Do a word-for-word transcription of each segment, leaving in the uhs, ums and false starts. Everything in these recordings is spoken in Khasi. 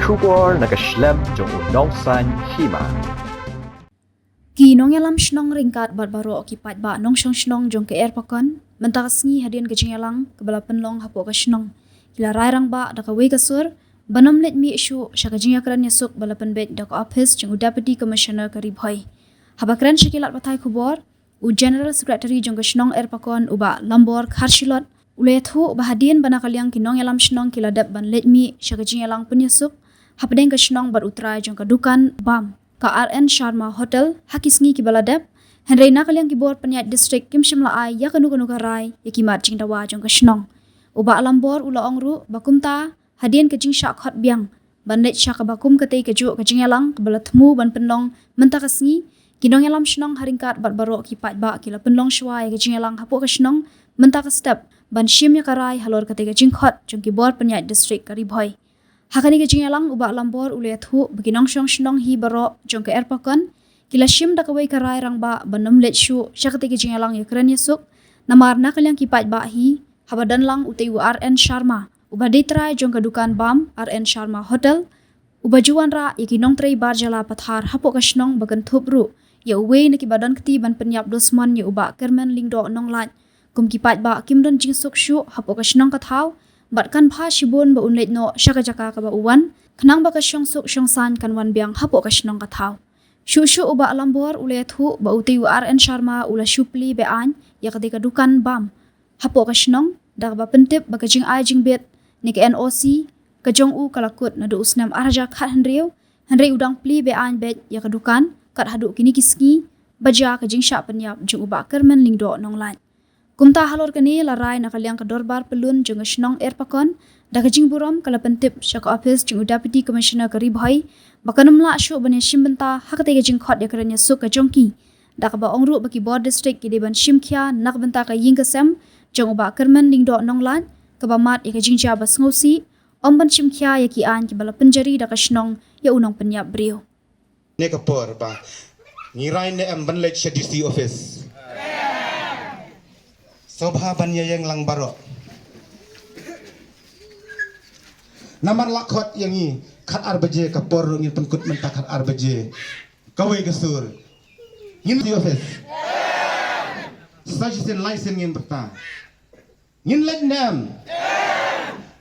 Khubor na ka shlem jong u nongsan hima. Ki nongïalam shnong ryngkat bad baroh ki paidbah nongshong shnong jong ka Erpakon, mynta ka sngi hadien ka jingïalang kaba la pynlong hapoh ka shnong, ki la rai rangbah da kawei ka sur ban ym leit mih shuh sha ka jingïakren ïasuk ba la pynbeit da ka ophis jong u Deputy Commissioner ka Ri Bhoi. Haba kren sha ki lad pathai khubor, u General Secretary jong ka shnong Erpakon, u Bah Lambor Kharshilot, u la ïathuh ba hadien ba na ka liang ki nongïalam shnong ki la dep ban leit mih sha ka jingïalang pynïasuk hapdeng ka shnong bad u trai jong ka dukan bam, ka R N Sharma Hotel, ha ki sngi kiba la dep, hynrei na ka liang ki bor pynïaid district kim shym la ai ïa kano kano ka rai ïa ki mat jingdawa jong ka shnong. U Bah Lambor u la ong ruh ba kumta, hadien ka jingshah khot biang ban leit sha kaba kum katei kajuh ka jingïalang kaba la thmu ban pynlong mynta ka sngi, ki nongïalam shnong ha ryngkat bad baroh ki paidbah ki la pynlong shuwa ïa ka jingïalang hapoh ka shnong mynta ka step ban shim ïa ka rai halor katei ka jingkhot jong ki bor pynïaid district ka Ri Bhoi. Ha kane ka jingïalang u Bah Lambor u la ïathuh ba ki nongshong shnong hi baroh jong ka Erpakon ki la shim da kawei ka rai rangbah ban ym leit shuh sha katei ka jingïalang ïakren ïasuk, namar na ka liang ki paidbah hi, haba don lang utei u R N Sharma, uba dei trai jong ka dukan bam R N Sharma Hotel, uba ju wanrah ïa ki nongtrei bar jylla pathar hapoh ka shnong, ba kynthup ruh ïa uwei na kiba don kti ban pynïap dusmon ïa u Bah Kyrmen Lyngdoh Nonglait, kum ki paidbah kim don jingsuk shuh hapoh ka shnong ka thaw, bad kan bha shibun ba un leit noh sha ka jaka kaba u wan, khnang ba ka shongsuk shongsaiñ kan wan biang hapoh ka shnong ka thaw. Shuh shuh u Bah Lambor u la ïathuh ba utei u R N Sharma u la shu plie be-aiñ ïa katei ka dukan bam hapoh ka shnong da kaba pyntip ba ka jingai jingbit ne ka N O C ka jong u ka la kut naduh u snem ar hajar khathynriew, hynrei u dang plie be-aiñ beit ïa ka dukan kat haduh kine ki sngi, ba jia ka jingshah pynïap jong u Bah Kyrmen Lyngdoh Nonglait. Kumta halor kane la rai na ka liang ka dorbar pyllun jong ka shnong Erpakon da ka jingburom ka la pyntip sha ka ophis jong u Deputy Commissioner ka Ri Bhoi ba kan ym lah shuh ban ïashim bynta ha katei ka jingkhot ïakren ïasuk ka jong ki, da kaba ong ruh ba ki bor district ki dei ban shim khia na ka bynta ka ïing ka sem jong u Bah Kyrmen Lyngdoh Nonglait, kaba mad ïa ka jingjia ba sngewsih, ym ban shim khia ïa ki aiñ kiba la pynjari da ka shnong ïa u nongpynïap briew. Ne ka por ba ngi rai ne em ban leit sha D C office? Sngewbha ban ïeng lang baroh. Namar la khot ïa ngi khatar baje, ka por ruh ngin pynkut mynta khatar baje. Kawei ka sur. Ngin D C office. Sa shisien lai sien ngin pyrta. Ngin leit ne em?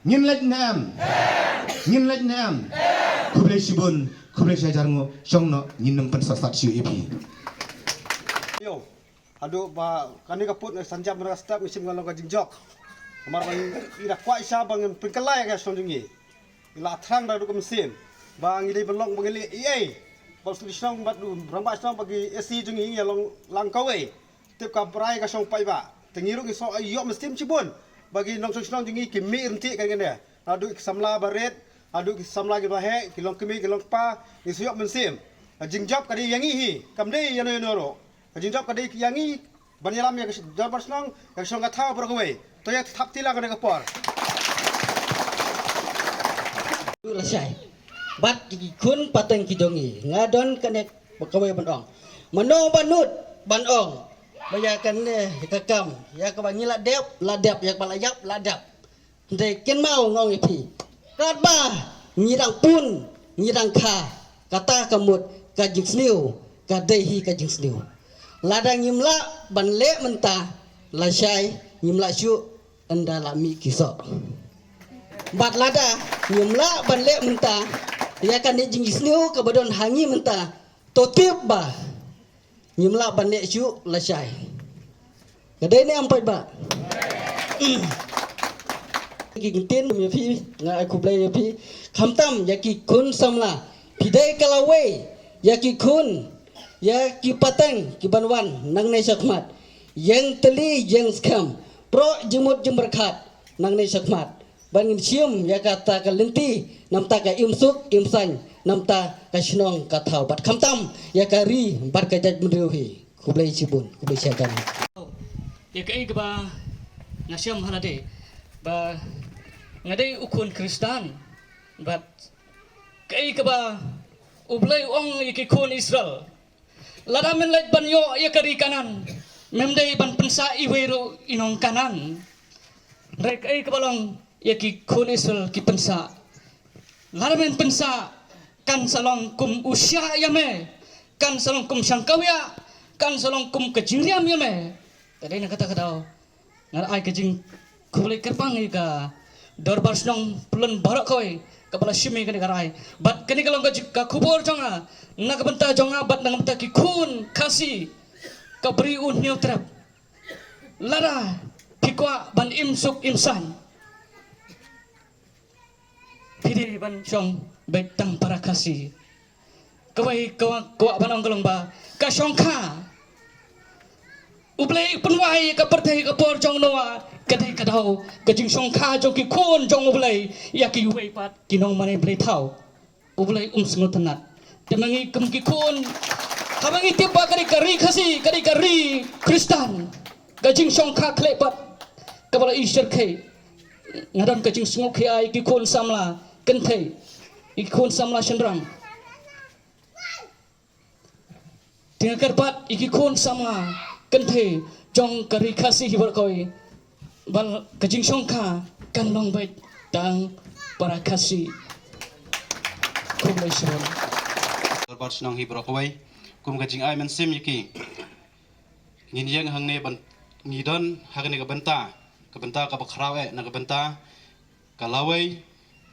Ngin leit ne em? Ngin leit ne em? Khublei shibun, khublei shihajar nguh, shong noh, ngin ym pynsah sat shuh ïa phi. Ïoh, haduh ba kane ka put, eh, sanjam na ka step, ngi shim ka long ka jingjop. Namar ba ngi da kwah shisha ba ngin pynkylla ïa ka shnong jong ngi. Ngi la thrang da ruh ka mynsiem ba ngi dei ban long ba ngi leh ei ei. Ba u shnong bad u rangbah shnong bad ki A C jong ngi ïa long lang kawei. Tip ka brai ka shong paidbah. Te ngi ruh ngi sngew ïoh mynsiem shibun ba ki nongshong shnong jong ngi ki mih ryntih kane kane. Naduh ki samla barit, naduh ki samla kiba heh, ki long kmie ki long kpa, ngi sngew ïoh mynsiem. Ka jingjop ka dei ïa ngi hi, kam dei ïa no ïa no ruh. Ka jingjop ka dei ïa ngi, ban ïalam ïa ka dorbar shnong, ïa ka shnong ka thaw baroh kawei. To ïa thap ti lang kane ka por. Lashai. Bad ki khun pateng ki jong ngi, nga don kane kawei ban ong. Mano ba nud ban ong ba ïa kane ka kam, ïa kaba ngi la dep, la dep, ïa kaba la ïap, la dep. Hynrei kynmaw nga ong ïa phi, katba ngi dang pun, ngi dang kha, kata ka mut ka jingsniew ka dei hi ka jingsniew. Lada ngim lah ban leh mynta, lashai ngim lah shuh ynda la mih ki soh. Bad lada ngim lah ban leh mynta ïa kane jingsniew kaba don ha ngi mynta, to tip ba ngim lah ban leh shuh lashai. Ka dei ne em paidbah? Ki ktien ïa phi, nga ai khublei ïa phi. Khamtam ïa ki khun samla, phi dei ka lawei ïa ki khun, ïa ki pateng ki ban wan nangne shakhmat. Ïeng tylli ïeng skhem, proh jingmut jingpyrkhat nangne shakhmat. Ban ngin shim ïa kata ka lynti, namta ka im suk im saiñ, namta ka shnong ka thaw, bad khamtam ïa ka ri bad ka jaitbynriew hi. Khublei shibun, khublei shihajar. Ïa kaei kaba nga shem ha lade ba nga dei u khun Khristan, bad kaei kaba U Blei u ong ïa ki khun Israel, lada men leit ban ïoh ïa ka ri Kanaan, mem dei ban pynsah iwei ruh i nong Kanaan. Hynrei kaei kaba long ïa ki khun Israel ki pynsah? Lada men pynsah, kan sa long kum u shiah ïa me, kan sa long kum shangkawia, kan sa long kum ka jingriam ïa me. Te dei na kata ka daw nga ai ka jingkhublei kyrpang ïa ka Dorbar Shnong Pyllun baroh kawei kaba la shim ïa kane ka rai. Bad kane ka long ka ji-, ka khubor jong nga na ka bynta jong nga bad na ka bynta ki khun Khasi, ka Bri U Hynñiewtrep. Lada phi kwah ban im suk im saiñ, phi dei ban shong beit tang para Khasi. Kawei ka kwah ban ong ka long ba ka shongkha U Blei u pynwai ïa ka pyrthei ka por jong Noah, ka dei ka daw ka jingshongkha jong ki khun jong U Blei ïa kiwei pat ki nongmane blei thaw. U Blei um sngewtynnat. Te ma ngi kum ki khun, haba ngi tip ba ka dei ka ri Khasi, ka dei ka ri Khristan, ka jingshongkha khleh pat kaba la i shyrkhei. Nga don ka jingsngewkhia ïa ki khun samla kynthei, ïa ki khun samla shynrang. Te nga kyrpad ïa ki khun samla kynthei jong ka ri Khasi hi baroh kawei ba ka jingshongkha kan long beit tang para Khasi. Khublei shibun. Dorbar Shnong hi baroh kawei, kum ka jingai mynsiem ïa ki, ngin ïeng hangne ban, ngi don ha kane ka bynta, ka bynta kaba khraw eh, na ka bynta ka lawei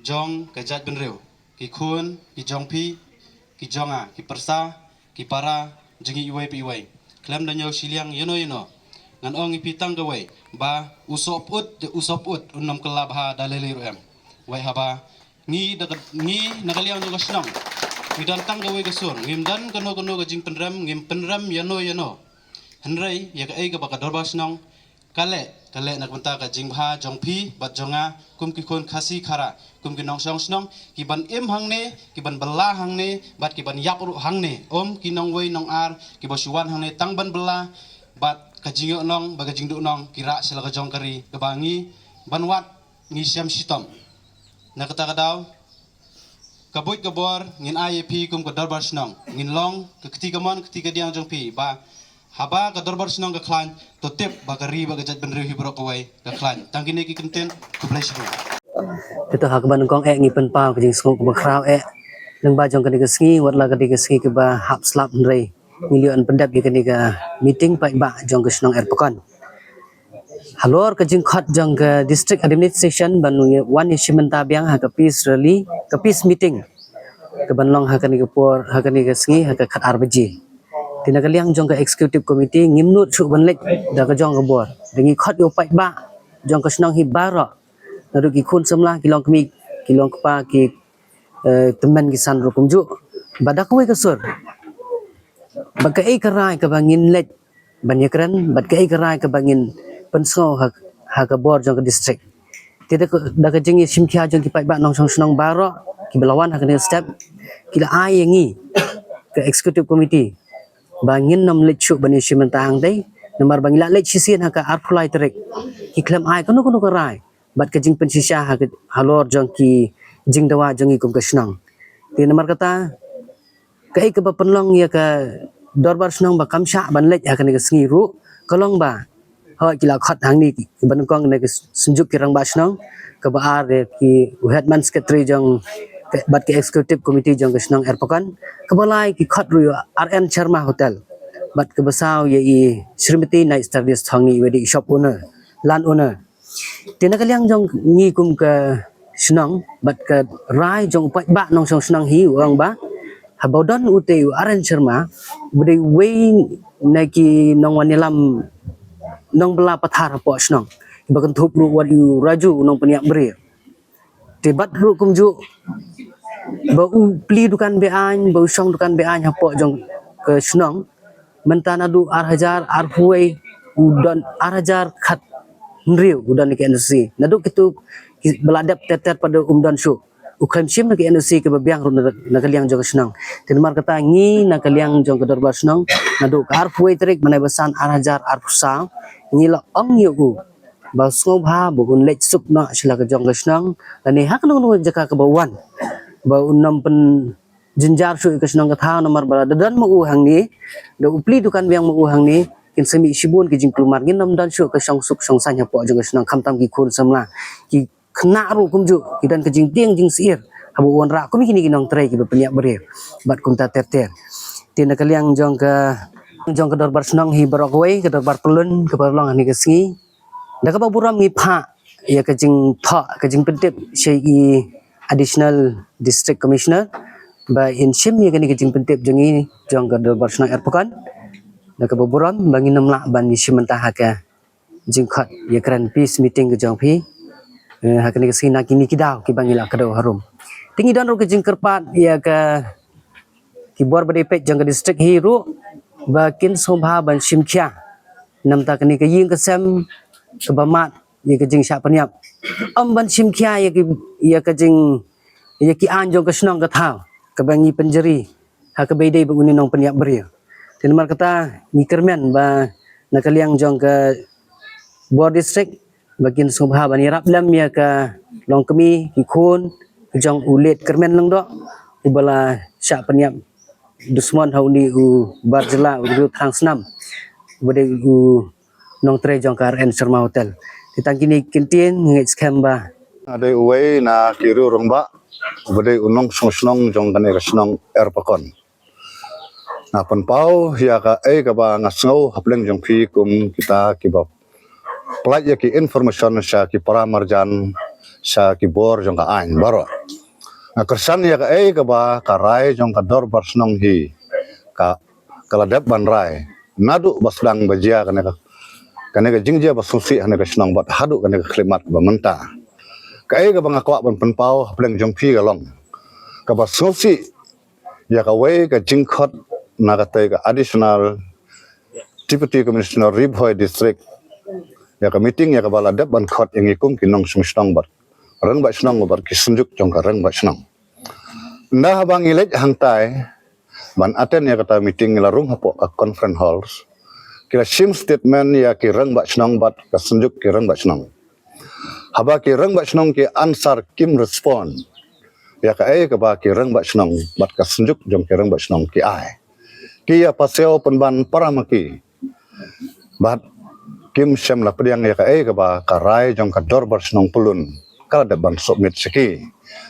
jong ka jaitbynriew, ki khun ki jong phi, ki jong nga, ki pyrsa, ki para jong ngi iwei pa iwei. Khlem da ñiew shiliang ïano ïano, ngan ong ïa phi tang kawei ba u sohpyut, u sohpyut un ym kylla bha da lei lei ruh em. Wei haba ngi da ka, ngi na ka liang jong ka shnong ngi don tang kawei ka sur, ngim don kano kano ka jingpynrem, ngim pynrem ïano ïano. Hynrei ïa kaei kaba ka Dorbar Shnong ka leh, ka leh na ka bynta ka jingbha jong phi bad jong nga kum ki khun Khasi Khara, kum ki nongshong shnong, ki ban im hangne, ki ban bylla hangne bad ki ban ïap ruh hangne. Ym ki nongwei nongar kiba shu wan hangne tang ban bylla, bad ka jingïohnong bad ka jingduhnong ki rah sha la ka jong ka ri kaba ngi ban wad ngi shem shitom. Na kata ka daw, ka buit ka bor ngin ai ïa phi kum ka Dorbar Shnong, ngin long ka kti kamon kti kadiang jong phi, ba haba ka Dorbar Shnong ka khlaiñ, to tip ba ka ri bad ka jaitbynriew hi baroh kawei ka khlaiñ. Tang kine ki kyntien, khublei shibun. Te to ha kaba nyngkong eh ngi pynpaw ka jingsngew kaba khraw eh lyngba jong kane ka sngi, wat la ka dei ka sngi kaba hap slap, hynrei ngi la ïoh ban pyndep ïa kane ka meeting paidbah jong ka shnong Erpakon. Halor ka jingkhot jong ka district administration ban wan ïashim bynta biang ha ka peace rally, ka peace meeting, ka ban long ha kane ka por, ha kane ka sngi, ha ka khatar baje. Te na ka liang jong ka executive committee ngim nud shuh ban leit da ka jong ka bor. Da ngi khot ïa u paidbah jong ka shnong hi baroh, naduh ki khun samla, ki longkmie, ki longkpa, ki, eh, tymmen ki san ruh kumjuh, ba da kawei ka sur, ba kaei ka rai kaba ngin leit ban ïakren, bad kaei ka rai kaba ngin pynsngew ha, ha ka bor jong ka district. Te da ka, da ka jingïashim khia jong ki paidbah nongshong shnong baroh kiba la wan ha kane ka step, ki la ai ïa ngi ka executive committee ba ngin nym leit shuh ban ïashim bynta hangtei, namar ba ngi la leit shisien ha ka arphew lai tarik, ki khlem ai kano kano ka rai bad ka jingpynshisha ha ka, halor jong ki jingdawa jong ngi kum ka shnong. Te namar kata, kaei kaba pynlong ïa ka Dorbar Shnong ba kam shah ban leit ha kane ka sngi ruh ka long ba, hooid, ki la khot hangne ki, ba nyngkong na ka Synjuk ki Rangbah Shnong, kaba ar ïa ki, u headman secretary jong ka, bad ka executive committee jong ka shnong Erpakon, kaba lai ki khot ruh ïa R N Sharma Hotel, bad kaba saw ïa i Srimati Night Stardust Thongni, iba dei i shop owner, land owner. Te na ka liang jong ngi kum ka shnong bad ka rai jong u paidbah nongshong shnong hi, u ong ba haba u don utei u R N Sharma, uba dei uwei na ki nongwan ïalam nongbylla pathar hapoh shnong, ba kynthup ruh wat ïa u Raju u nongpynïap briew. Te bad ruh kumjuh ba u plie dukan be-aiñ, ba u shong dukan be-aiñ hapoh jong ka shnong. Mynta naduh ar hajar arphew wei u don, ar hajar khathynriew u don na ka N O C. Naduh kito kiba la dep ter ter pat um don shuh. U khlem shim na ka N O C kaba biang ruh na, na ka liang jong ka shnong. Te namar kata ngi na ka liang jong ka Dorbar Shnong, naduh ka arphew wei tarik bnai ba san ar hajar arphew saw, ngi la ong ïa u ba u sngewbha ba un leit suk noh sha la ka jong ka shnong, lane ha kano kano ka jaka kaba u wan, ba un nym pynjynjar shuh ïa ka shnong ka thaw, namar ba lada don ma u hangne, da u plie dukan biang ma u hangne, kin sa mih shibun ki jingkulmar, ngin nym don shuh ka shongsuk shongsaiñ hapoh jong ka shnong, khamtam ki khun samla, ki khynnah ruh kumjuh ki don ka jingtieng jingsyier haba u wanrah kum kine ki nongtrei kiba pynïap briew bad kumta ter ter. Te na ka liang jong ka jong ka dorbar shnong hi baroh kawei, ka dorbar pyllun kaba long ha kane ka sngi, da kaba burom ngi phah ïa ka jingthoh, ka jingpyntip sha i Additional District Commissioner ba in shim ïa kane ka jingpyntip jong ngi jong ka dorbar shnong Erpakon. Da kaba burom ba ngin ym lah ban ïashim bynta ha ka jingkhot ïakren peace meeting ka jong phi, eh, ha kane ka sngi na kine ki daw kiba ngi la kdew harum. Te ngi don ruh ka jingkyrpad ïa ka ki bor ba dei peit jong ka district hi ruh ba kin sngewbha ban shim khia na bynta kane ka ïing ka sem kaba mad ïa ka jingshah pynïap. Ym ban shim khia ïa ki, ïa ka jing, ïa ki aiñ jong ka shnong ka thaw kaba ngi pynjari ha kaba ïadei bad une u nongpynïap briew. Te namar kata ngi kyrmen ba na ka liang jong ka bor district ba kin sngewbha ban ïarap lem ïa ka longkmie ki khun jong u Late Kyrmen Lyngdoh uba la shah pynïap dusmon ha une u bar jylla, u thrang snam uba dei u nongtrei jong ka R N Sharma Hotel. Te tang kine ki kyntien, ngeit skhem ba nga dei uwei na ki riew rangbah uba dei u nongshong shnong jong kane ka shnong Erpakon. Nga pynpaw ïa kaei kaba nga sngew hapdeng jong phi kum kita kiba pynlait ïa ki information sha ki para marjan, sha ki bor jong ka aiñ baroh. Nga kyrshan ïa kaei kaba ka rai jong ka dorbar shnong hi ka, ka la dep ban rai naduh ba sdang ba jia kane ka, kane ka jingjia ba sngewsih ha kane ka shnong bad haduh kane ka khyllipmat ba mynta. Kaei kaba nga kwah ban pynpaw hapdeng jong phi ka long kaba sngewsih ïa kawei ka jingkhot na katei ka Additional Deputy Commissioner Ri Bhoi District, ïa ka meeting ïa kaba la dep ban khot ïa ngi kum ki nongshong shnong bad rangbah shnong bad ki synjuk jong ka rangbah shnong. Ynda haba ngi leit hangtai ban attend ïa kata meeting, ngi la rung hapoh ka conference halls, ki la shim statement ïa ki rangbah shnong bad ka synjuk ki rangbah shnong. Haba ki rangbah shnong ki answer, kim respond ïa kaei kaba ki rangbah shnong bad ka synjuk jong ki rangbah shnong ki ai. Ki ïa pasiaw pynban para ma ki bad kim shym la pdiang ïa kaei kaba ka rai jong ka dorbar shnong pyllun ka la dep ban submit sha ki.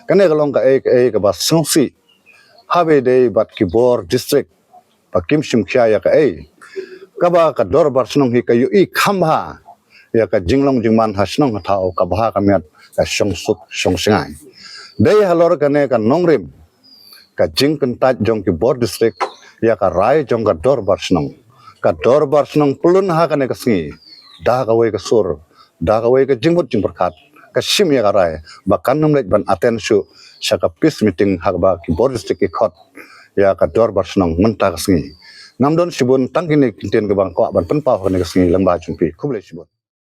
Kane ka long kaei kaei kaba sngewsih haba ïadei bad ki bor district ba kim shim khia ïa kaei kaba ka dorbar shnong hi ka ïohi kham bha ïa ka jinglong jingman ha shnong ha thaw, ka bha ka miat, ka shongsuk shongshngaiñ. Dei halor kane ka nongrim ka jingkyntait jong ki bor district ïa ka rai jong ka dorbar shnong. Ka dorbar shnong pyllun ha kane ka sngi da kawei ka sur, da kawei ka jingmut jingpyrkhat ka shim ïa ka rai ba kan ym leit ban attend shuh sha ka peace meeting ha kaba ki bor district ki khot ïa ka dorbar shnong mynta ka sngi. Ngam don shibun, tang kine ki kyntien kaba nga kwah ban pynpaw ha kane ka sngi lyngba jong phi. Khublei shibun.